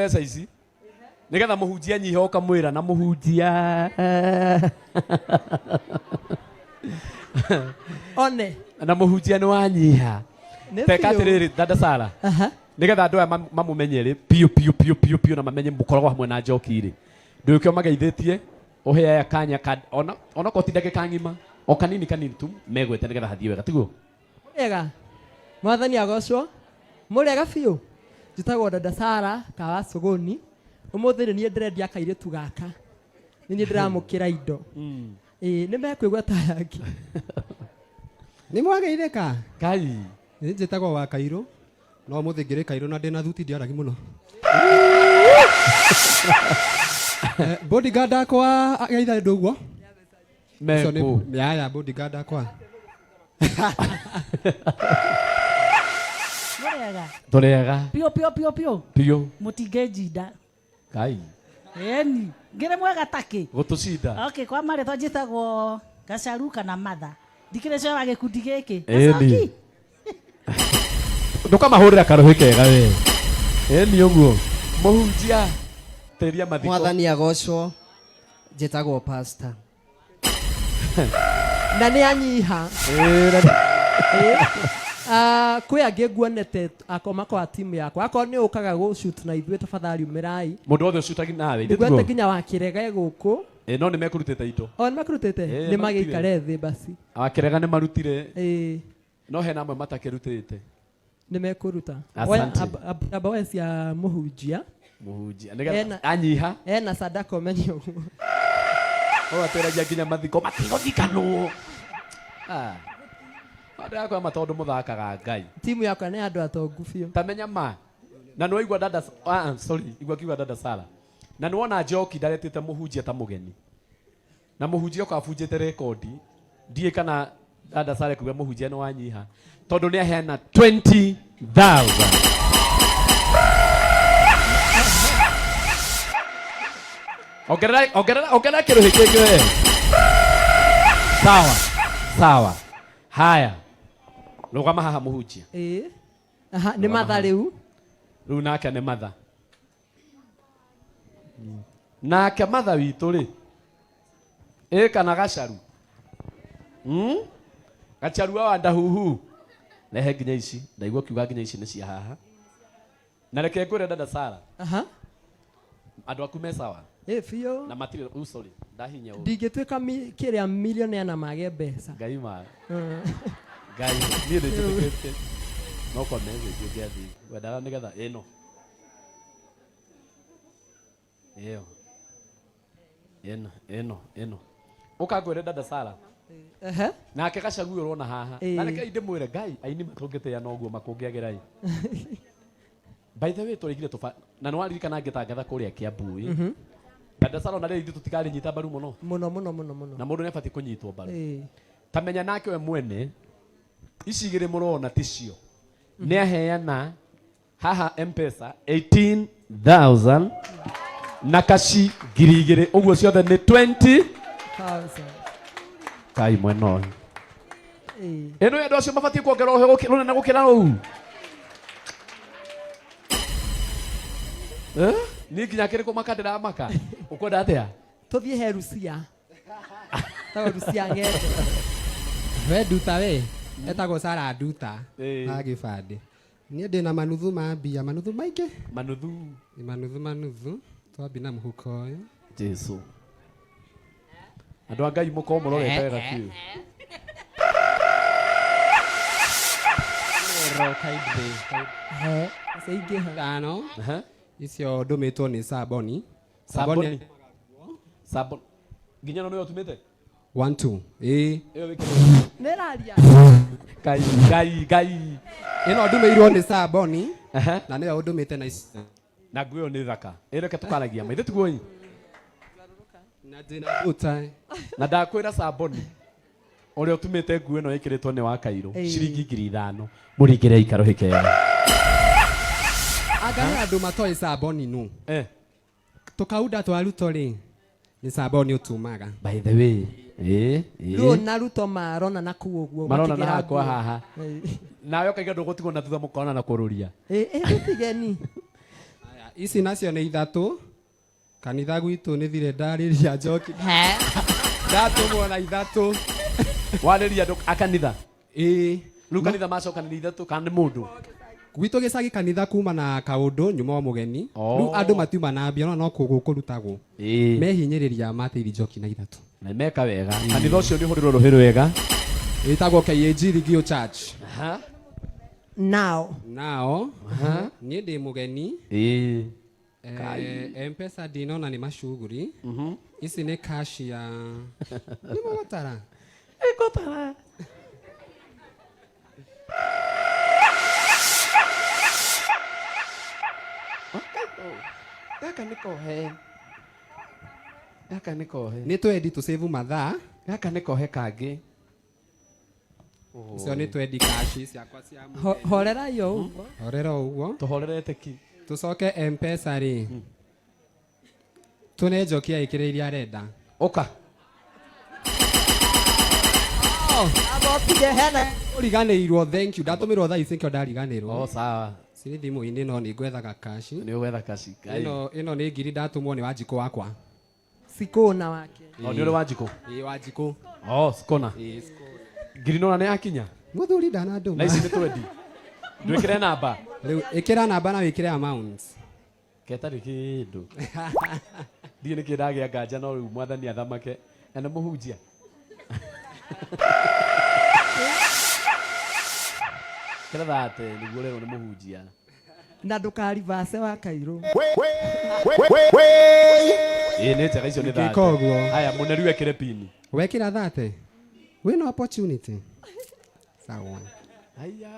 Mbeca ici nĩgetha mũhunjia nyiha ũkamwĩra na mũhunjia One. Na mũhunjia nĩ wanyiha. Nĩ teka biũ. Atĩrĩrĩ dada Sara, nĩgetha andũ aya mamũmenye rĩ biũ biũ biũ biũ biũ na mamenye mũkoragwo hamwe na Njoki rĩ, ndũĩke ũmageithĩtie ũhe aya kanya ka ona onokorwo ti ndagĩka ng'ima, o kanini kanini tu megwete nĩgetha hathiĩ wega, tiguo? Wega. Mwathani agocwo. Mũrĩega biũ. Njĩtagwo dada Sara Kawa Sogoni. Ũmũthĩ nĩ niĩ ndĩrendia kairĩtu gaka. Nĩ niĩ ndĩramũkĩra indo. Ĩĩ nĩ mekũigua ta yangĩ. Nĩ mwageithĩka? Kai. Nĩ njĩtagwo wa Kairũ, no ũmũthĩ ngĩrĩ Kairũ na ndĩna thuti ndiaragi mũno. Bodyguard akwa ageitha andũ ũguo. Ũcio nĩ- Mekũ. Yaya bodyguard akwa. Mũrĩega. Tũrĩega. Piũ piũ piũ piũ. Biũ. Mũtingĩnjinda. Kai. Ĩni. Ngĩrĩ mwega takĩ. Gũtũcinda. Okay, kwa marĩtwa njĩtagwo Gacaru kana Matha. Ndikĩrĩ cio wa gĩkundi gĩkĩ. Ĩni. Gacoki. Ndũkamahũrĩra karũhĩ kega we. Ĩni ũguo mũhunjia tĩria mathiko. Mwathani agocwo. Njĩtagwo pastor. Na nĩ anyiha. Ĩĩ, Ah, kwĩ angĩ nguonete akoma kwa timu yakwa, akorwo nĩ ũkaga gũ shoot na ithuĩ, tafadhali umĩrai. Mũndũ wothe ũcutagi nawe. Ithe nĩguo tiguo? Nginya wakĩrega gũkũ. Ĩ, no nĩ mekũrutĩte indo. O nĩ makũrutĩte. Ĩ, nĩ marutire. magĩikare thĩ basi. Akĩrega nĩ marutire. Ĩ. No hena amwe matakĩrutĩte. Nĩ mekũruta. Asante. Amba oe cia mũhunjia. Mũhunjia nĩgetha Ena- anyiha. Ena sadaka ũmenye ũguo. Ũyũ atwĩragia nginya mathiko matigũthikanwo. Ah. Ndĩrakwĩra ma tondũ mũthakaga Ngai. Timu yakwa nĩ andũ atongu biũ. Ta menya ma na nĩ waigua dada, ah, sorry, igua kiuga dada Sara na nĩ wona Njoki ndaretĩte mũhunjia ta mũgeni na mũhunjia oka abunjĩte rekondi. Ndiĩ kana dada Sara kuga mũhunjia nĩ wanyiha tondũ nĩ aheana 20,000. Ongerera, ongerera, ongerera kĩrũhĩ kĩngĩ we. Sawa sawa, haya, rũgama haha mũhunjia. Ĩ. Aha, nĩ matha rĩu. Rĩu nake nĩ matha, nake matha witũ rĩ, ĩ kana gacaru? Gacaru wa ndahuhu rehe nginya ici, ndaigua kiuga nginya ici nĩ cia haha. Na reke ngwĩre dada Sara, andũ aku me sawa. Ĩ biũ. Na matirĩ sorry, ndahinya ũru. Ndingĩtuĩka kĩrĩa millionaire na mage mbeca. Ngai ma Ngai niĩ nĩ njĩtĩkĩtie no kwa message ũngĩathiĩ wendaga nĩgetha ĩno ĩyo ĩno ĩno ĩno ũkangwĩre dada Sara. Nake gacagu ũyũ ũrona haha, na reke ndĩmwĩre Ngai aini matũngĩtĩa noguo makũngĩagĩra ĩ. By the way, tũraigire tũba na nĩ waririkana ngĩtangatha kũrĩa Kiambu ĩ dada Sara, ona rĩrĩ ithuĩ tũtikarĩnyita mbaru mũno. Mũno mũno mũno mũno. Na mũndũ nĩ abatiĩ kũnyitwo mbaru. Ta menya nake we mwene ici igĩrĩ mũrona ticio nĩ aheana haha Mpesa 18,000 na kaci 2,000, ũguo ciothe nĩ 20 Thousand. Kai mwena ũyũ. Ĩno andũ acio mabatiĩ kuongerera ũhe rũnene gũkĩra rũu. Eh? Niĩ nginya kĩrĩkũ maka ndĩramaka ũkwenda atĩa? Tũthiĩ he Rucia. Tagwo Rucia Ng'endo. We nduta we. Etagwo Sara Nduta. Ĩĩ. Ha gĩbandĩ. Niĩ ndĩna manuthu ma mbia, manuthu maingĩ. Manuthu. Nĩ manuthu manuthu. Twambi na mũhuko ũyũ. Jesu, andũ a Ngai mũkorwo mũrorete wega biũ. Ro kindly. He. Icio ingĩ ha. Tano. Aha. Icio ndũmĩtwo nĩ Saboni. Saboni. Saboni. Nginya ĩno nĩyo ũtumĩte? One two. Ĩĩ. Ĩyo wĩkĩrĩte. Nĩ ĩraria. Ngai, Ngai, Ngai. Ĩno ndũmĩirwo nĩ Saboni. Aha. Na nĩyo ũndũmĩte na ici. Na nguo ĩyo nĩ thaka. Ĩreke tũkaragia ma. Ithe tiguo ĩ? Na ndĩna buta. Na ndakwĩra Saboni ũrĩa ũtumĩte nguo ĩno ĩkĩrĩtwo nĩ wa Kairũ ciringi 5,000, mũringĩre ikarũhĩ kega. Anga he andũ matoĩ Saboni nũ. Eh. Tũkaunda twa Ruto rĩ, nĩ Saboni ũtumaga. By the way, ĩ, ĩ. Rĩu na Ruto marona na kũu ũguo. Marona na makĩgĩra hakwa nguo. Haha. Nawe ũkaiga ndũgũtigwo na thutha mũkona na kũrũria. Ĩ, ĩ, tũtigeni. Aya, Ici nacio nĩ ithatũ. Kanitha gwitũ nĩ thire ndarĩria njoki. Ndatũmwo na ithatũ. Warĩria andũ a kanitha? Ĩĩ. Rĩu kanitha macokanĩria ithatũ kana nĩ mũndũ? Gwitũ gĩcagi kanitha kuma na kaũndũ nyuma o mũgeni. Oh. Rĩu andũ matiuma na mbia no no kũrutagwo. Ĩĩ. Mehinyĩrĩria mateithie njoki na ithatũ. Na meka wega. Kanitha ũcio nĩ ũhũrĩrwo rũhĩ rwega. Ĩtagwo KAG Rigio Church. Aha. Now. Nao niĩ ndĩ mũgeni. Ĩĩ. Eh, Mpesa ndinona nĩ macuguri. Ici nĩ cash ya nĩ mũgũtara. Ĩgũtara. Gaka nĩ kohe. Gaka nĩ kohe. Nĩ twendi tũ save mathaa. Gaka nĩ kohe kangĩ. Icio nĩ twendi cash ciakwa cia mũgeni. Horerai o ũguo. Horera o ũguo. Tũhorerete ki. Tũcoke Mpesa rĩ. Tũne njoki ĩkĩre iria arenda. Ũka. Abotige hena. Ũriganĩirwo, thank you. Ndatũmĩrwo thaa ici nĩkĩo ndariganĩrwo. Oh, sawa. Cirĩ thimũ-inĩ no nĩ ngwethaga cash. Nĩ ũgwetha cash. Ngai. Ĩno nĩ ngiri ndatumwo nĩ Wanjikũ wakwa. Sikona wake. Oh, nĩ ũrĩ Wanjikũ? Ĩĩ, Wanjikũ. Oh, Sikona. Ĩĩ. Ngiri nona nĩ yakinya? Mũthuri ndanandũma. Na ici nĩ twendi. Ndwĩkĩre namba. Rĩu ĩkĩra namba na wĩkĩre amount. Ketarĩ kĩndũ. Ndiĩ nĩkĩ ndagĩa nganja no rĩu mwathani athamake. Na nĩ mũhunjia. Kĩra thate nĩguo ũrerwo nĩ mũhunjia. Na ndũkarivase wa Kairũ. Ĩĩ nĩ njega icio nĩ Ngĩka thate. ũguo. Haya mũneru ekĩre pini. Wekĩra thate? Wĩna opportunity. Sawa. Haya.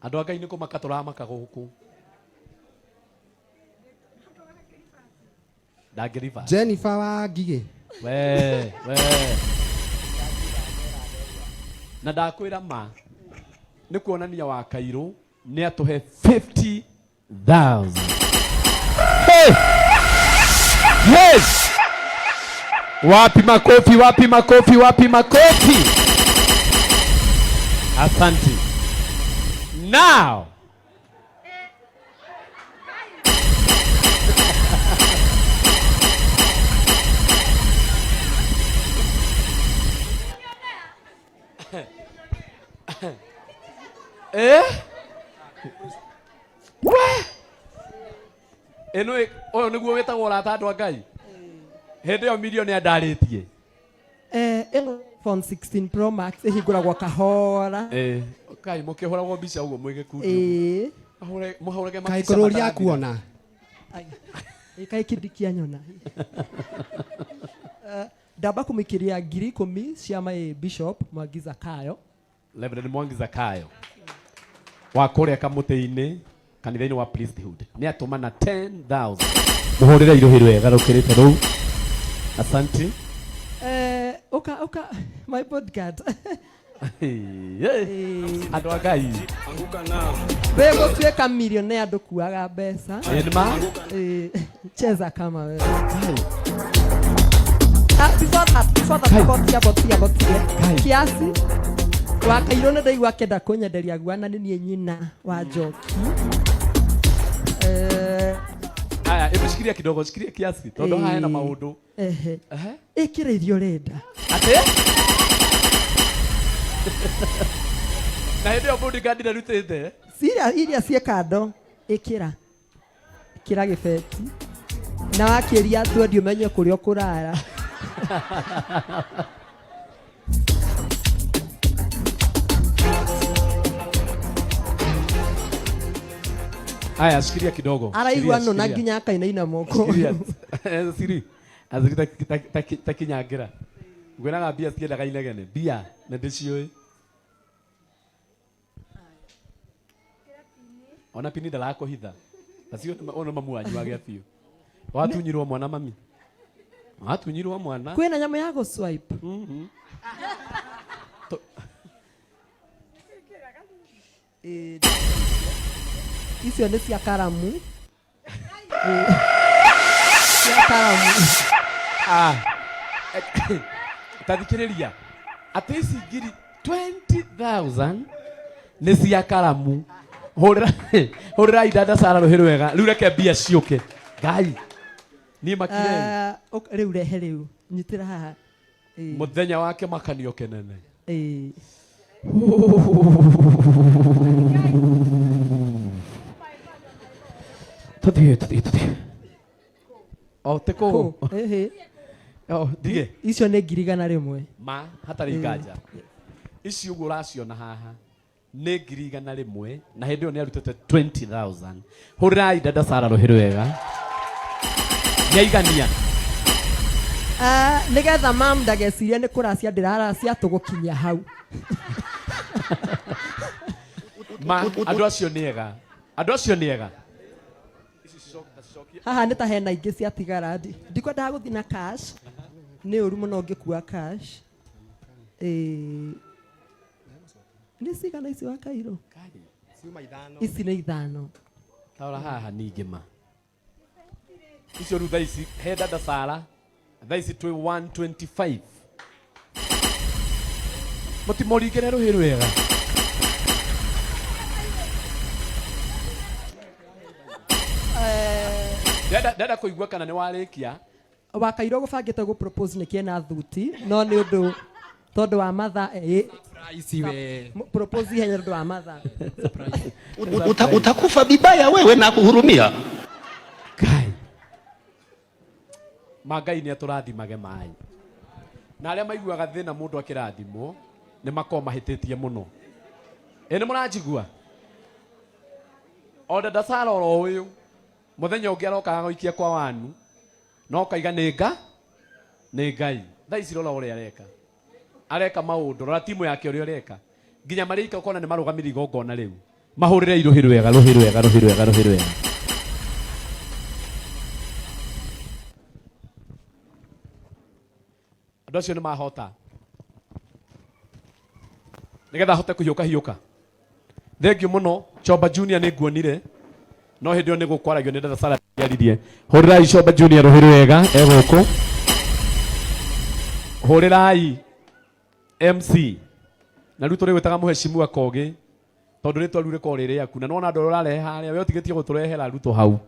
Andũ a Ngai nĩ kũmaka tũramaka gũkũ. Ndangĩriba. Jennifer wa Ngigĩ. We, we. Na ndakwĩra ma nĩ kuonania wa Kairũ nĩ atũhe 50,000. Hey! Yes! Wapi makofi, wapi makofi, wapi makofi? Asante. Now. Eh? We! Ĩno ũyũ nĩguo wĩtagwo ũrata andũ a Ngai. Hĩndĩ ĩyo milioni andarĩtie. Eh, ĩno iPhone 16 Pro Max ĩhingũragwo kahora. Eh, kai mũkĩhũragwo mbica ũguo mwĩ gĩkundi. Ĩĩ. Ahũre mũhũrage Kaĩ mabica kũrũria matarathira. kuona. Ĩ kaĩ kĩndĩ nyona. Eh, ndamba kũmĩkĩria 10,000 cia my Bishop Mwangi Zakayo. Reverend Mwangi Zakayo wa kũrĩa kamũtĩ-inĩ kanitha-inĩ wa priesthood nĩ atũma na 10,000. Mũhũrĩre irũhĩ rwega rũkĩrĩte rũu. Asante. Eh, ũka ũka my bodyguard. Andũ a Ngai. Wĩ gũtuĩka millionaire ndũkuaga mbeca. Ĩ nĩ ma? Eh, cheza kama wewe. Ah, before that, before that, botia, botia, botia. Kiasi wa Kairũ nĩ ndaigua akĩenda kũnyenderia guana nĩ niĩ nyina wa Njoki. Eh, Aya, hebu shikilia kidogo, shikilia kiasi. Tondũ haha hena maũndũ. Ehe. Ĩkĩra iria ũrenda. Atĩ? Na hĩndĩ ĩyo bodyguard ndarutĩte. Iria ciĩ kando ĩkĩra. Ĩkĩra gĩbeti. Na wakĩria twendi ũmenye kũrĩa ũkũrara. Aya, shikilia kidogo. Araigua Shikilia, nũ na shikilia. nginya akainaina moko. Shikilia. Eh, Siri. Aziri takinyangira. Ngwĩraga mbia citiendaga inegene. Mbia na ndĩciũĩ. Ona pini ndarakũhitha. Acio ũyũ nĩ mamu wanyu wagĩa biũ. Watunyirwo mwana mami. Watunyirwo mwana. Kwĩna nyamũ ya gũ swipe. Ĩĩ, icio nĩ cia karamu. Ĩĩ. Cia karamu. Ah. Ta thikĩrĩria. Atĩ ici ngiri 20,000 nĩ cia karamu. Hũrĩra hũrĩrai dada Sara rũhĩ rwega. Rĩu reke mbia ciũke. Ngai. Niĩ makire. Ah, rĩu rehe rĩu nyitĩra haha. Ĩĩ, Mũthenya wa kĩmakanio kĩnene. ĩĩ. Tũthiĩ tũthiĩ tũthiĩ. O ti kũu. Kũ? Ĩhĩ. O ndige. Icio nĩ 100,000. Ma hatarĩ nganja. Ici ũguo ũraciona haha nĩ 100,000 na hĩndĩ ĩyo nĩ arutĩte 20,000. Hũrĩrai dada Sara rũhĩ rwega. Nĩaigania. Ah, nĩgetha mam ndagecirie nĩ kũracia ndĩraracia tũgũkinyia hau. Ma andũ acio nĩ ega. Andũ acio nĩ ega. Haha nĩ ta hena ingĩ ciatigara. Ndikwendaga gũthiĩ na cash. Nĩ ũru mũno ũngĩkua cash. Ĩĩ. Nĩ cigana ici wa Cairo? Ciuma ithano. Ici nĩ ithano. Taora haha ningĩ ma. Icio rĩu thaa ici he dada Sara thaa ici twĩ 125. Mũtimũringĩre rũhĩ rwega. Ndenda kũigua kana nĩ warĩkia. Wa Cairo gũbangĩte gũ propose nĩ kĩena thuti no nĩ ũndũ tondũ wa mathaa ĩ Surprise we. Propose ihenya tondũ wa mathaa. Utakufa vibaya wewe na kuhurumia. Ngai. Ma Ngai nĩ atũrathimage maĩ. Na arĩa maiguaga thĩna mũndũ akĩrathimwo nĩ makoragwo mahĩtĩtie mũno. Ĩ nĩ mũranjigua? O dada Sara oro ũyũ mũthenya ũngĩ arokaga gũikia kwa wanu no kaiga nĩ nga nĩ Ngai. Thaa ici rora ũrĩa areka. Areka maũndũ, rora timu yake ũrĩa ũreka. Nginya marĩa ika ũkona nĩ marũgamĩrĩire igongona rĩu. Mahũrĩre rũhĩ rwega, rũhĩ rwega, rũhĩ rwega, rũhĩ rwega. Andũ acio nĩ mahota. Nĩgetha ahote kũhiũka hiũka. Thengiũ mũno, Chomba Junior nĩ nguonire. No hĩndĩ ĩyo nĩ gũkwaragio nĩ dada Sara aririe. Hũrĩrai Chomba Junior rũhĩ rwega e gũkũ. Hũrĩrai MC. Na rĩu tũrĩgwĩtaga mũheshimiwa Kogi tondũ rĩtwa rĩu rĩkoragwo rĩ rĩaku na nĩwona andũ arĩa ũrarehe harĩa we ũtigĩtie gũtũrehera Ruto hau.